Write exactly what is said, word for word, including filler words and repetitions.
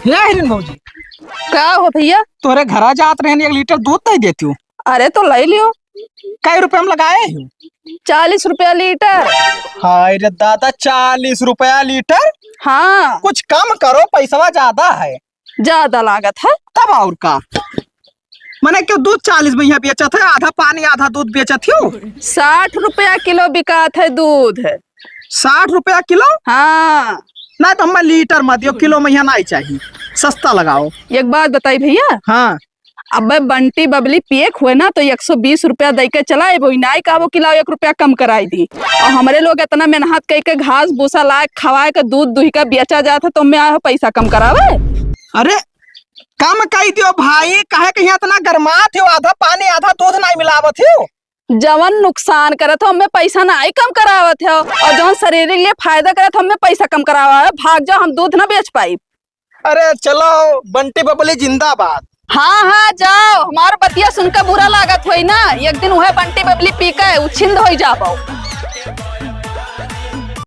हे हिरिन भौजी, का हो भइया? तोहरे घरा जात रहेन, एक लीटर दूध दइ देतिउ। अरे तो लइ लियो। कइ रुपया में लगाए हो? चालीस रुपया लीटर। हाय रे दादा, चालीस रुपया लीटर? हाँ। कुछ कम करो, पइसवा जादा है। जादा लागत है। तब अउर का, मने क्यों दूध चालीस में यहाँ बेचत है, आधा पानी आधा दूध बेचत हो? साठ रुपया किलो बिकात है दूध। साठ रुपया किलो? हाँ। नाहीं तो हमें लीटर मत दियो, किलो में यहाँ नाहीं चाहिए, सस्ता लगाओ। एक बात बताई भइया। हाँ। अबे बंटी बबली पिए के हुए ना तो एक सौ बीस रुपया दइ के चला अइबो, नाहीं कहबो कि लाओ एक रुपया कम कराई दी। अउर हमरे लोग एतना मेहनत कइ के घास भूसा लाए खवाए के दूध दुहि के बेचा जात है तो हमें आए हो पइसा कम करावे? अरे कम कइ दियो भाई, काहे के यहाँ एतना गरमात हो, आधा पानी आधा दूध नाहीं मिलावत हो। जवन नुकसान करत हो, हमें पइसा नाहीं कम करावत हो, अउर जवन शरीर के लिए फायदा करत हो, हमें पइसा कम करावा है। भाग जाओ, हम दूध ना बेच पाई। अरे चलो, बंटी बबली जिंदाबाद। हाँ, हाँ, जाओ, हमार बतिया सुन के बुरा लागत होई ना, एक दिन उहे बंटी बबली पी के उछिंद होई जाबो।